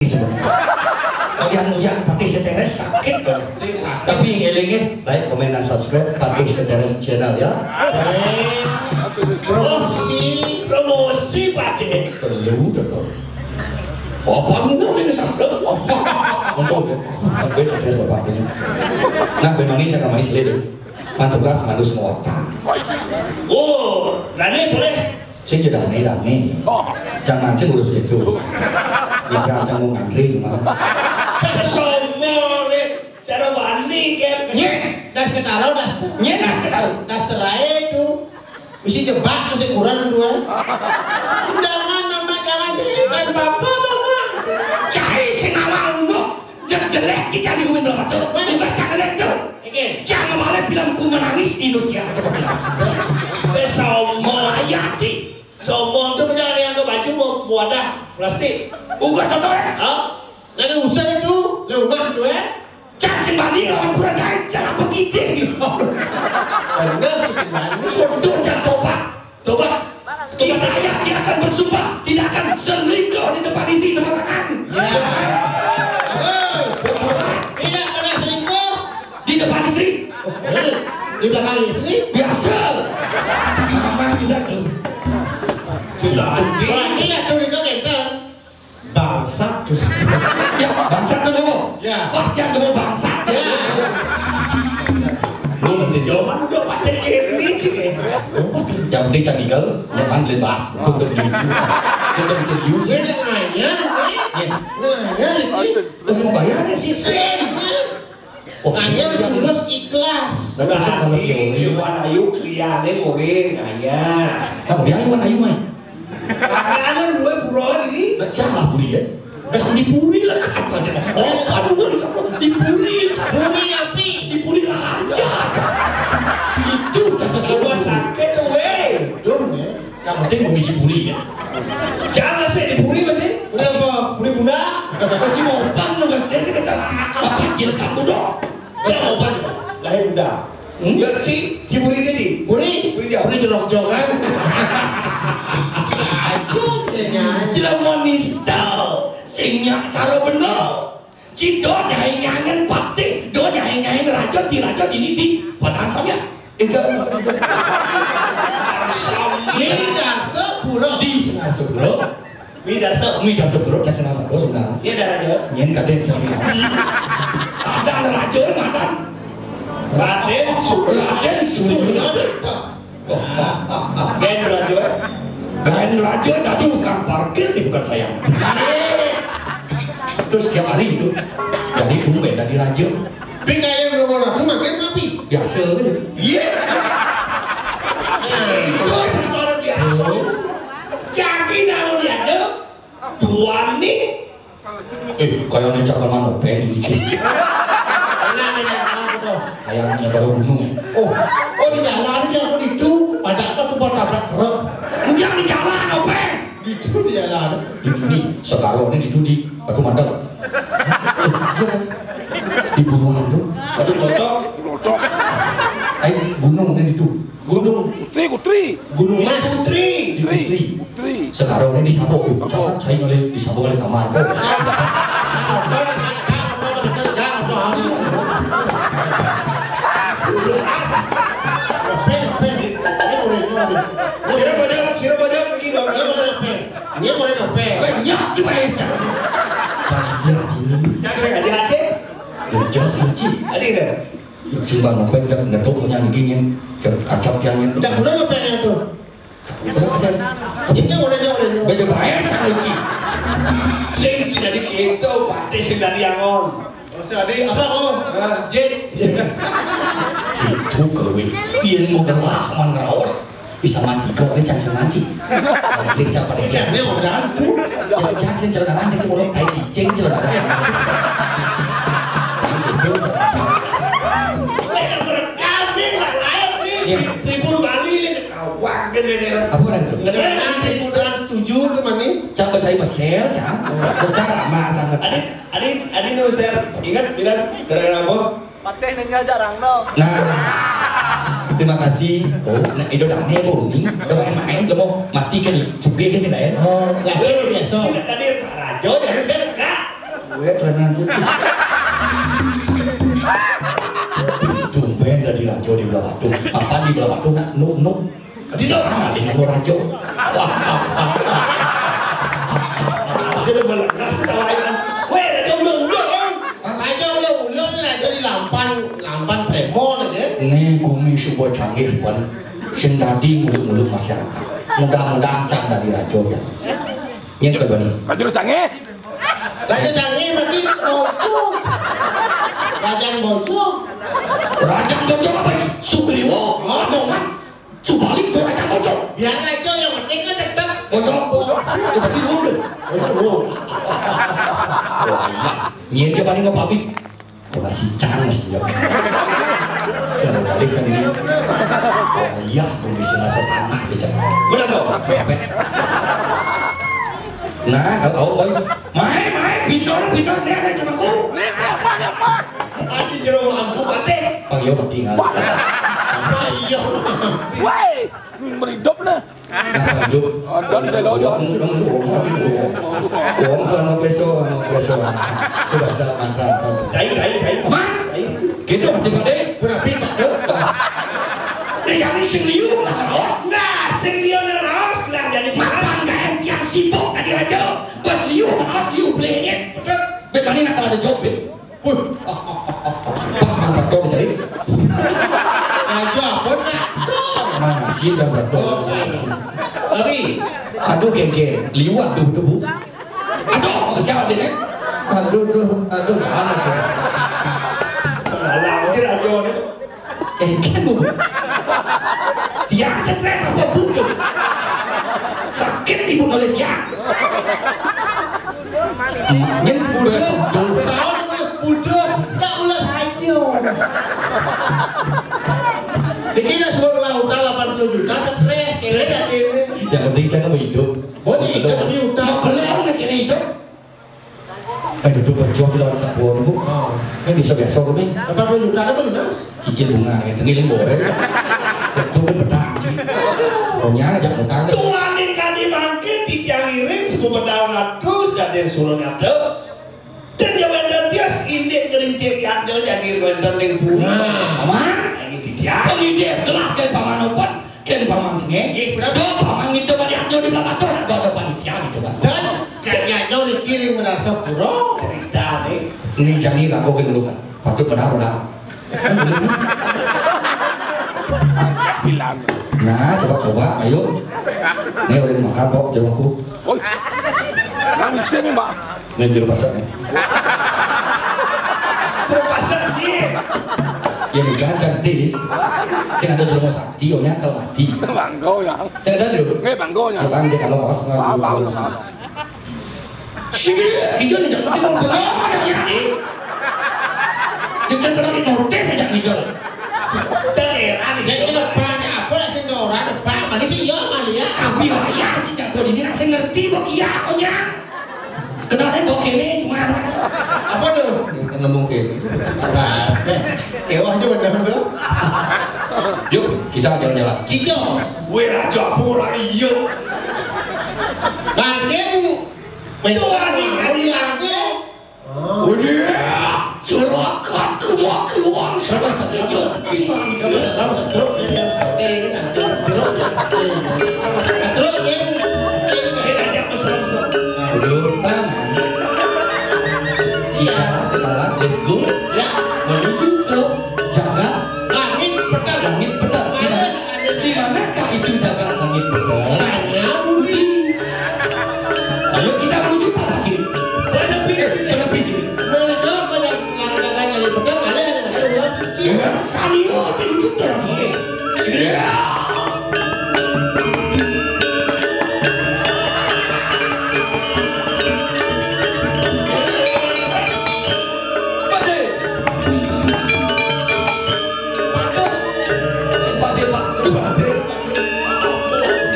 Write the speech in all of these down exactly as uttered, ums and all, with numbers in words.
Kalian yang Patih Seteres sakit banget. Tapi yang eling ya, like, comment, dan subscribe Patih Seteres channel ya. Promosi, promosi Patih. Perlu betul. Apa mulu ini subscribe? Untung ya. Gue Seteres bapak ini. Nah, memangnya cakap mais lele. Kan tugas manus ngotang. Oh, nah ini boleh. Sing ya dame-dame. Jangan sing urus itu. Jangan mau ngantri cuma. Sombong nih. Cara wani kan. Nye, das ketaro, das. Nye, das ketaro. Das cerai itu. Mesti jebak, mesti kurang dua. Jangan mama, jangan dilikan papa mama. Cai sing awal lu. Jelek-jelek cicak di kumin berapa tuh? Tugas cak jelek tuh. Jangan malah bilang ku menangis Indonesia. Sombong. Ayati. Sombong tuh jangan yang ke baju mau wadah plastik. Ugas toto ya? Hah? Lagi usah itu, lagi rumah itu ya. Cak sing bani lawan kurang jahit, jangan begitu gitu. Bener tuh sing bani. Sudah jangan tobat. Tobat. Kisah yang dia akan bersumpah tidak akan selingkuh di tempat istri, tempat makan. Ya. Betul. Tidak pernah selingkuh di depan istri. Oh, bener. Di belakang istri? Biasa. Aman jatuh. Sudah. Berarti ya tuh itu kita bangsat tuh. Ya, bangsat tuh dulu. Ya. Pas yang dulu bangsat. Ya. Lu nanti jawaban udah pakai ini sih. Yang penting canggigal, jangan bebas. Itu penting. Itu penting. Gue udah nanya, nih. Iya. Nanya, nih. Terus mau bayar, nih. Iya. Nanya lulus ikhlas. Berarti Iwan Ayu kliane murid nanya. Tapi dia Iwan Ayu mah. Karena anu dua buron ini. Siapa buri ya? Jangan dipuri lah apa aja. Oh, aduh gue bisa dipuri. Puri api. Dipuri lah aja. Itu jasa rumah sakit tuh weh. Dong ya. Yang penting mengisi puri ya. Jangan sih di puri masih. Udah apa? Puri bunda. Kau cuma utang lu gas dia kita. Apa jil kamu dong? Udah obat. Lahir bunda. Hmm? Ya ci, di puri jadi. Puri, puri jauh. Puri jerok jauh kan. Jelema nista, sing nyak cara bener. Ci do nyai nyangen pati, do nyai nyangen raja, di raja dini di padang samya. Enggak. Samya. Di Sengasepuro. Midarsa. Midarsa Bro, cak senang satu sebenarnya. Iya, dah raja. Nyen kadek cak senang. Ada raja mantan. Raden Surya. Raden Surya. Gen raja. Gen raja tadi bukan parkir di bukan sayang. Terus tiap hari itu. Jadi tumben tadi raja. Tapi kayak nomor aku makin rapi. Biasa aja. Iya. Itu luar biasa. Jadi kalau dia ada tuan nih. Eh, kayak nih cakal manopeng di sini. Nah, nah, nah, nah, tuh. Kayaknya baru gunung ya. Oh, oh di jalan dia aku itu pada apa tuh buat tabrak truk. Udah di jalan, openg. Itu di jalan. Ini sekarang ini itu di Batu Mandal. Di buruan tuh. Batu Mandal. Ayo gunung ini itu. Gunung Putri, Putri. Gunung Mas Putri. Di Putri. Putri. Sekarang ini disambung. Jangan saya nyoleh disambung oleh kamar. Sira baca, sira baca begini. Ini boleh nopeng. Banyak sih Pak Esa. Panitia ini. Yang saya aja aja. Jejak aja. Tadi kan. Yang sing bang nopeng tak ngedok nyanyi gini. Kacap yang ini. Tak boleh nopeng itu. Ini boleh jauh ini. Baca Pak Esa aja. Sing jadi gitu, pati sing dari angon. Terus tadi apa kok? Jit. Itu kowe. Pian mau gelah man ngeraos. Bisa mati kok, ini jangan mati. Ini jangan pada ikannya udah. Jangan sing celana ranjang sing mulai kayak cicing celana. Kami nggak layak nih. Iya. Tribun Bali nih. Awak gede nih. Apa itu? Nggak ada tribun. Setuju tuh mani. Cang bahasa Mesir, cang. Cang lama sangat. Adi, adi, adi nu saya ingat bilang gara-gara apa? Patih nanya jarang dong. Nah, terima kasih. Oh, nah, itu dah nih, Bu. Ini udah main-main, kamu mati kan? Cukup ke sini, ya? Oh, nggak ada biasa. Sini tadi raja, jadi kan, Kak. Weh, kanan tu. Tumben dadi raja di Blahbatuh. Papan di Blahbatuh nak nuk-nuk. Di mana dia nak raja? Jadi melenas tawa ini. Weh, raja ulun-ulun, kan? Raja ulun-ulun ni raja di Lampan, Lampan Premo ni, kan? Ni gumi suba canggih, pun. Sing dadi nguluk-nguluk masyarakat. Mudah-mudahan cang dadi raja, ya. Nyén ka bani. Raja Sangé. Raja Sangé berarti Bojong. Raja Bojong. Raja Bojong apa, Ji? Sugriwa, Hanuman, Subali, tu Raja Bojong. Biar aja, yang penting kan tetap Bojong. Bojong. Ya, berarti dua belas. Bojong, dua. Wah, iya. Nyén ka bani ngapabit. Bola sicang mesti jawab. Cara balik cang ini. Oh iya, kondisi masa tanah aja cang. Bener dong. Sampai. Nah, kalau kau kau, mai, mai, pintar, pintar, dia ada cuma ku. Ini apa ya, Pak? Tadi jero mangku batik. Pak, yo, tinggal. Apa iya? Woi, meridup nah. Nah, lanjut. Ada di dalam. Wong, wong, wong, wong. Wong kan mau peso, mau peso. Itu bahasa mantan. Kai, kai, kai. Aman? Kai. Gitu masih Pak De? Berarti Pak De. Ini jadi sing liu lah, Ros. Nah, sing liu lah, Ros. Lah, jadi mapan kayak tiang sibuk tadi aja. Pas liu, Ros, liu pelengit. Betul. Bebani nak ada job, Beb. Wih. Pas mantap kau dicari. Raja apa nak? Mana sih dah berapa? Oh, iya. Tapi, aduh, kengkeng, liwat tuh, tuh, Bu. Aduh, mau ke siapa dia, Nek? Aduh, aduh, aduh, mana tuh? Alah, mungkin raja ni. Eh, kan, Bu. Tiang stres apa, Bu, tuh? Sakit ibu oleh tiang. Nyén budal. Salah budal, tak ulah saja. Niki nak suruh lautan delapan puluh juta, stres, kira jadi ini. Yang penting jangan hidup. Oh, ini hidup, ini utang. Belum lagi ini hidup. Eh, duduk berjuang di lawan satu orang, Bu. Oh. Ini bisa besok, Bu. Delapan puluh juta ada belum, Mas? Cicil bunga, eh, tenggiling boleh. Betul, betul, betul. Punya aja utang. Tuaning kadi mangkin titiang iring sepupeda ratus dadi suruh ngadep. Dan ya wénten tias indik ngerincik yadnya jadi wénten ning puri. Nah, Paman. Ini titiang. Pengidik gelap ke Paman Opat, ke Paman Sengé. Nggih, bener. Do Paman ngitu bani aja di belakang tuh, do panitia gitu kan. Dan kayaknya dikirim merasa pura. Cerita nih. Ini jani ragu ke dulu kan. Patut benar, benar. Bilang. Nah, coba-coba, ayo. Nih, udah makan kok, jero aku. Woi. Nang isin, Mbak. Nih, jero pasang. Jero pasang, iya. Ya, udah, cantik. Sing ada di rumah sakti, onya kalau mati. Bangko, ya. Sing ada dulu. Nggih, bangko, ya. Ya, Bang, dia kalau mau, Apa, apa, apa? Sini, kita nih, jangan cuma bengong aja, ya. Kita kena notis aja, gitu. Jangan heran, ya, ini depannya apa, lah, sing ora depan, mana sih, ya, malah, ya. Abi wayah, sing jago ini, lah, sing ngerti, mbok iya, kok, ya. Kenapa, mbok kene, gimana? Apa tuh? Ya, kan ngomong kene. Apa? Kewah aja bener tuh. Yuk, kita jalan-jalan. Kita, weh, raja, aku orang iya. Makin Tuhan ini lagi. Udah, cerahkan kemakuan sama sekejap iman. Sama serem, setruk, ya, santai, santai, setruk, ya, santai. Setruk, ya. Udah, Bang. Iya, sekarang let's go. Ya. Menuju ke jagat langit peteng. Langit peteng. Di manakah itu jagat langit peteng? Tanya Budi. Ayo kita menuju tanah sini. Menepi sini. Menepi sini. Menuju ke jagat langit peteng, ada, ada, ada ulam suci. Ulam sani, oh, menuju tanah sini. Sini. Pade. Pade. Sing pade, Pak. Duh, pade.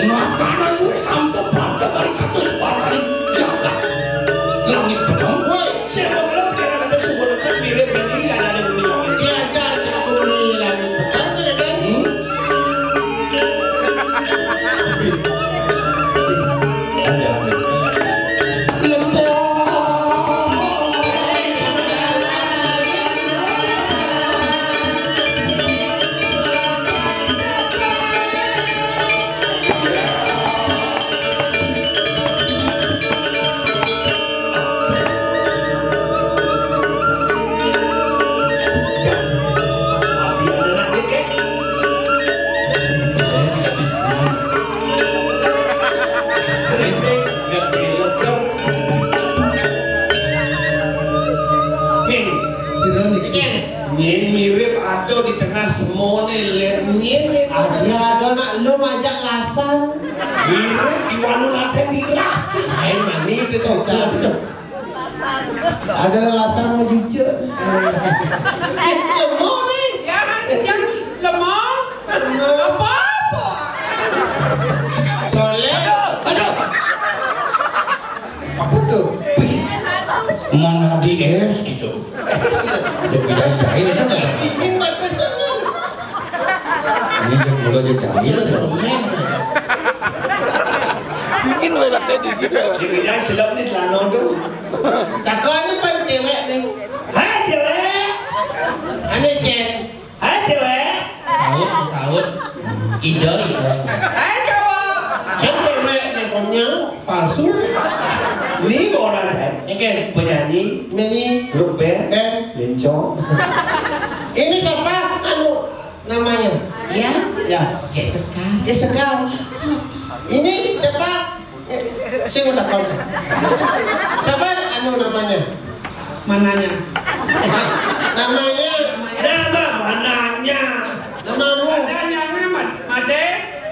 Makana suwe sampun pade mari catus pade jagat langit peteng. Woi, siapa kalau bicara ada sumber dekat mirip ini, ada di bumi langit. Iya, aja, aja, aku beli langit peteng, ya kan? Hmm? Di tengah semua ni, lihat ni, ni. Ada, ada nak lu majak lasan. Irah, iwan lu latihan dirah. Hai, mani itu tuh. Ada lasan mau jujur. Eh, lemah ni. Ya, yang lemah. Apa-apa. Soleh. Aduh. Apa tuh? Wih. Mana di es gitu. Lebih dari jahil sana. Ini batas sana. Ini yang mulai jadi jahil sana. Bikin banget tadi gitu. Jadi jangan celok ni celana tu. Takon ni pan cewek ni. Hai cewek. Ane cen. Hai cewek. Saut, saut. Ida, ida. Hai cowok. Cen cewek ni punya palsu. Ni orang cen. Oke. Penyanyi. Nyanyi. Grup band. Band. Bencong. Ini siapa? Anu, namanya? Ya. Ya. Kayak Sekar. Ya, Sekar. Ini siapa? Eh, saya mau takut. Siapa anu namanya? Mananya? Na-, namanya? Nama mananya? Nama mu? Mananya, Mad-, Made.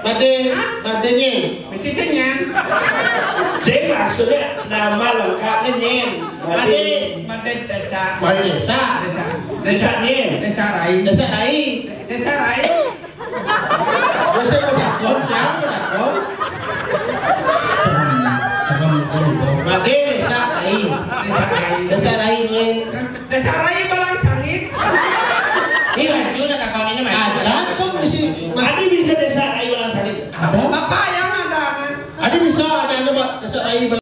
Made. Hah? Madenya. Mesti senyen. Saya maksudnya nama lengkapnya Nyen. Made. Made. Made Desa. Made Desa. Desa. Desa Nyen. Desa Rai. Desa Rai. Desa Rai. Wis, aku takon, jam aku takon. Made Desa Rai. Desa Rai. Desa